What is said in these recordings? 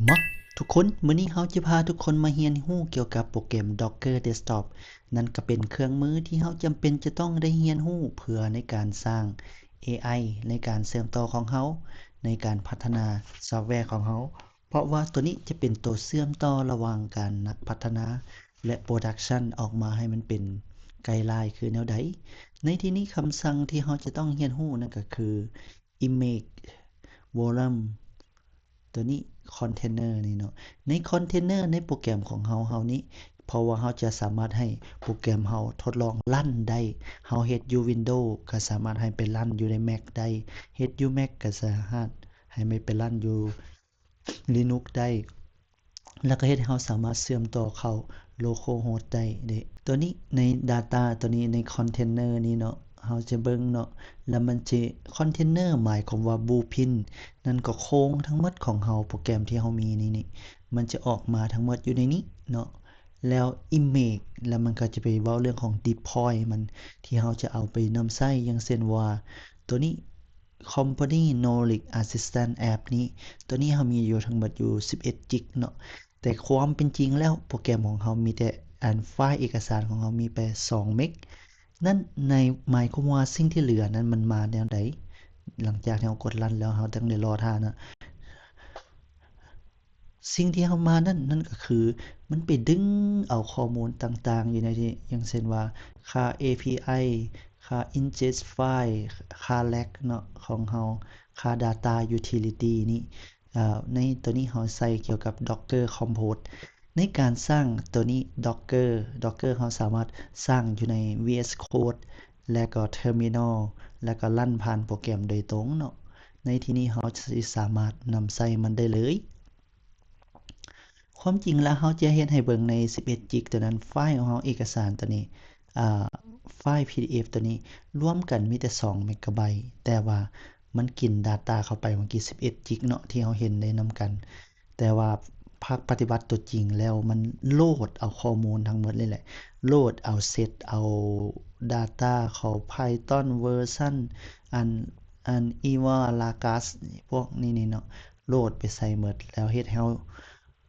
ມາ ທຸກຄົນ, ມື້ນີ້ເຮົາຈະພາທຸກຄົນມາຮຽນຮູ້ກ່ຽວກັບໂປຣແກຣມ Docker Desktop. ນັ້ນກໍເປັນເຄື່ອງມືທີ່ເຮົາຈຳເປັນຈະຕ້ອງໄດ້ຮຽນຮູ້ເພື່ອໃນການສ້າງ ເອໄອ ໃນການເຊື່ອມຕໍ່ຂອງເຮົາ, ໃນການພັດທະນາຊອບແວຂອງເຮົາ, ເພາະວ່າໂຕນີ້ຈະເປັນໂຕເຊື່ອມຕໍ່ລະຫວ່າງການນັກພັດທະນາ ແລະ Production ອອກມາໃຫ້ມັນເປັນໄກລາຍຄືແນວໃດ. ໃນທີ່ນີ້ຄຳສັ່ງທີ່ເຮົາຈະຕ້ອງຮຽນຮູ້ນັ້ນກໍຄື image volume ໂຕນີ້ container ນີ້ເນາະ. ໃນ container ໃນໂປຣແກຣມຂອງເຮົາ ເຮົານີ້ ເພາະວ່າເຮົາຈະສາມາດໃຫ້ໂປຣແກຣມເຮົາທົດລອງຣັນໄດ້. ເຮົາເຮັດຢູ່ Windows ກໍສາມາດໃຫ້ໄປຣັນຢູ່ໃນ Mac ໄດ້, ເຮັດຢູ່ Mac ກໍສາມາດໃຫ້ມັນໄປຣັນຢູ່ Linux ໄດ້. ແລ້ວກໍເຮັດໃຫ້ເຮົາສາມາດເຊື່ອມຕໍ່ເຂົ້າ localhost ໄດ້ເດ້. ໂຕນີ້ໃນ data ໂຕນີ້ໃນ container ນີ້ເນາະ ເຮົາຈະເບິ່ງເນາະ ແລ້ວມັນຈະ container ໝາຍຄວາມວ່າ blueprint ນັ້ນກໍໂຄງທັງໝົດຂອງເຮົາ ໂປຣແກຣມທີ່ເຮົາມີນີ້ນີ້ ມັນຈະອອກມາທັງໝົດຢູ່ໃນນີ້ເນາະ. ແລ້ວ image ແລ້ວມັນກໍຈະໄປເວົ້າເລື່ອງຂອງ deploy ມັນ ທີ່ເຮົາຈະເອົາໄປນຳໃຊ້ ຢ່າງເຊັ່ນວ່າ ໂຕນີ້ Company Knowledge Assistant App ນີ້ ໂຕນີ້ເຮົາມີຢູ່ທັງໝົດຢູ່ສິບເອັດຈິກເນາະ. ແຕ່ຄວາມເປັນຈິງແລ້ວ ໂປຣແກຣມຂອງເຮົາມີແຕ່ ອັນ ໄຟລ໌ເອກະສານຂອງເຮົາມີແຕ່ສອງເມກ. ນັ້ນໃນ ໝາຍຄວາມວ່າສິ່ງທີ່ເຫຼືອນັ້ນມັນມາແນວໃດ? ຫຼັງຈາກທີ່ເຮົາກົດຣັນແລ້ວ ເຮົາຕ້ອງໄດ້ລໍຖ້າເນາະ. ສິ່ງທີ່ເຮົາມານັ້ນ ນັ້ນກໍຄືມັນໄປດຶງເອົາຂໍ້ມູນຕ່າງໆຢູ່ໃນທີ່ ຢ່າງເຊັ່ນວ່າ ຄ່າ ເອພີໄອ ຄ່າ ingest file ຄ່າ lag ເນາະ ຂອງເຮົາ, ຄ່າ data utility ນີ້ ອາ ໃນໂຕນີ້ເຮົາໃສ່ກ່ຽວກັບ Docker Compose ໃນການສ້າງໂຕນີ້ Docker Docker ເຮົາສາມາດສ້າງຢູ່ໃນ VS Code ແລະກໍ Terminal ແລະກໍຣັນຜ່ານໂປຣແກຣມໂດຍຕົງເນາະ. ໃນທີ່ນີ້ເຮົາຊິສາມາດນຳໃຊ້ມັນໄດ້ເລີຍ. ຄວາມຈິງແລ້ວເຮົາຈະເຮັດໃຫ້ເບິ່ງໃນສິບເອັດຈິກໂຕນັ້ນ ໄຟລ໌ຂອງເຮົາ ເອກະສານໂຕນີ້ ອາ ໄຟລ໌ PDF ໂຕນີ້ລວມກັນມີແຕ່ສອງເມກະໄບ, ແຕ່ວ່າມັນກິນ data ເຂົ້າໄປເມື່ອກີ້ສິບເອັດຈິກເນາະ ທີ່ເຮົາເຫັນໄດ້ນຳກັນ. ແຕ່ວ່າພາກປະຕິບັດຕົວຈິງແລ້ວ ມັນໂຫຼດເອົາຂໍ້ມູນທັງໝົດເລີຍແຫຼະ, ໂຫຼດເອົາ set ເອົາ data ເຂົ້າ Python version ອັນ ອັນ Eva Lagas ພວກນີ້ນີ້ເນາະ ໂຫຼດໄປໃສ່ໝົດ ແລ້ວເຮັດໃຫ້ເຮົາ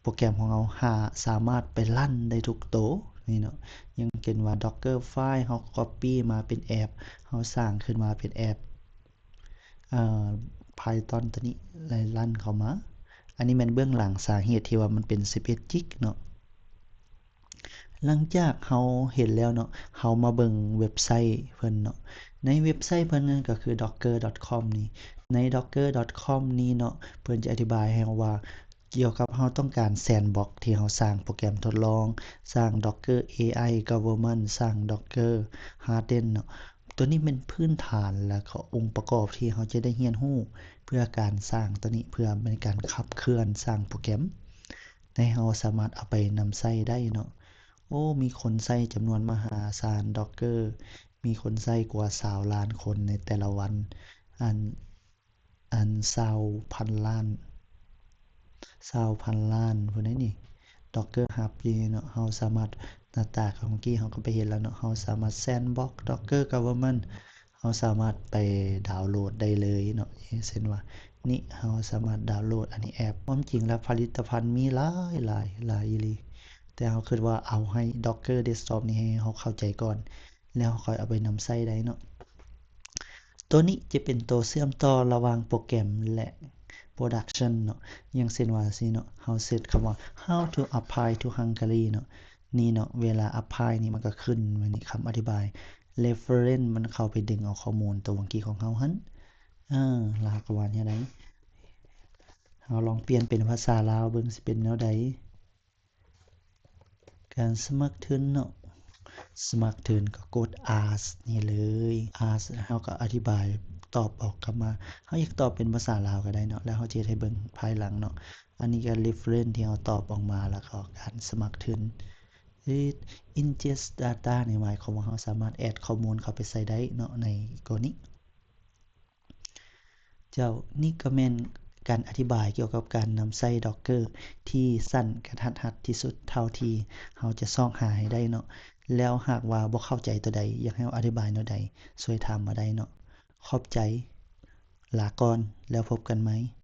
ໂປຣແກຣມຂອງເຮົາຫາສາມາດໄປຣັນໄດ້ທຸກໂຕນີ້ເນາະ. ຢ່າງເຊັ່ນວ່າ Docker file ເຮົາ copy ມາເປັນແອັບ ເຮົາສ້າງຂຶ້ນມາເປັນແອັບ ເອີ Python ໂຕນີ້ ແລ້ວຣັນເຂົ້າມາ. ອັນນີ້ແມ່ນເບື້ອງຫຼັງສາເຫດທີ່ວ່າມັນເປັນສິບເອັດຈິກເນາະ. ຫຼັງຈາກເຮົາເຫັນແລ້ວເນາະ ເຮົາມາເບິ່ງເວັບໄຊເພິ່ນເນາະ. ໃນເວັບໄຊເພິ່ນນັ້ນກໍຄື docker.com ນີ້. ໃນ docker.com ນີ້ເນາະ ເພິ່ນຈະອະທິບາຍໃຫ້ເຮົາວ່າ ກ່ຽວກັບເຮົາຕ້ອງການ sandbox ທີ່ເຮົາສ້າງໂປຣແກຣມທົດລອງ, ສ້າງ Docker ເອໄອ Governance, ສ້າງ Docker Harden ເນາະ. ໂຕນີ້ແມ່ນພື້ນຖານ ແລະ ກໍອົງປະກອບທີ່ເຮົາຈະໄດ້ຮຽນຮູ້ເພື່ອການສ້າງໂຕນີ້ ເພື່ອໃນການຂັບເຄື່ອນສ້າງໂປຣແກຣມ ໃຫ້ເຮົາສາມາດເອົາໄປນຳໃຊ້ໄດ້ເນາະ. ໂອ້ ມີຄົນໃຊ້ຈຳນວນມະຫາສານ Docker ມີຄົນໃຊ້ກວ່າຊາວລ້ານຄົນໃນແຕ່ລະວັນ ອັນ ອັນຊາວພັນລ້ານ ຊາວພັນລ້ານພຸ້ນໃດນີ້ Docker Hub ຢູ່ເນາະ. ເຮົາສາມາດ ໜ້າຕາຂອງເມື່ອກີ້ເຮົາກໍໄປເຫັນແລ້ວເນາະ ເຮົາສາມາດ Sandbox Docker Governance ເຮົາສາມາດໄປດາວໂຫຼດໄດ້ເລີຍເນາະ. ເຊັ່ນວ່ານີ້ ເຮົາສາມາດດາວໂຫຼດອັນນີ້ແອັບ ຄວາມຈິງແລ້ວຜະລິດຕະພັນມີຫຼາຍໆ ຫຼາຍອີ່ຫຼີ ແຕ່ເຮົາຄິດວ່າເອົາໃຫ້ Docker Desktop ນີ້ໃຫ້ເຮົາເຂົ້າໃຈກ່ອນ ແລ້ວເຮົາຄ່ອຍເອົາໄປນຳໃຊ້ໄດ້ເນາະ. ໂຕນີ້ຈະເປັນໂຕເຊື່ອມຕໍ່ລະຫວ່າງໂປຣແກຣມ ແລະ Production ເນາະ. ຢ່າງເຊັ່ນວ່າຊີ້ເນາະ ເຮົາເສີດຄຳວ່າ How to apply to Hungary ເນາະ. ນີ້ເນາະ ເວລາ apply ນີ້ມັນກໍຂຶ້ນມານີ້ ຄຳອະທິບາຍ reference ມັນເຂົ້າໄປດຶງເອົາຂໍ້ມູນໂຕເມື່ອກີ້ຂອງເຮົາຫັ້ນ. ເອີ ລາວກໍວ່າແນວໃດ? ເຮົາລອງປ່ຽນເປັນພາສາລາວເບິ່ງຊິເປັນແນວໃດ? ການສະໝັກທຶນເນາະ ສະໝັກທຶນກໍກົດ ask ນີ້ເລີຍ ask ເຮົາກໍອະທິບາຍຕອບອອກກັບມາ. ເຮົາຢາກຕອບເປັນພາສາລາວກໍໄດ້ເນາະ ແລ້ວເຮົາຈະເຮັດໃຫ້ເບິ່ງພາຍຫຼັງເນາະ. ອັນນີ້ກໍ reference ທີ່ເຮົາຕອບອອກມາ ແລ້ວກໍການສະໝັກທຶນ. ingest data ນີ້ໝາຍຄວາມວ່າເຮົາສາມາດ add ຂໍ້ມູນເຂົ້າໄປໃສ່ໄດ້ເນາະ ໃນກໍລະນີ ເຈົ້າ, ນີ້ກໍແມ່ນການອະທິບາຍກ່ຽວກັບການນຳໃຊ້ Docker ທີ່ສັ້ນກະທັດຮັດທີ່ສຸດເທົ່າທີ່ເຮົາຈະຊອກຫາໃຫ້ໄດ້ເນາະ. ແລ້ວຫາກວ່າບໍ່ເຂົ້າໃຈຕົວໃດ, ຢາກໃຫ້ເຮົາອະທິບາຍແນວໃດ, ຊ່ວຍຖາມມາໄດ້ເນາະ. ຂອບໃຈ, ລາກ່ອນ, ແລ້ວພົບກັນໃໝ່.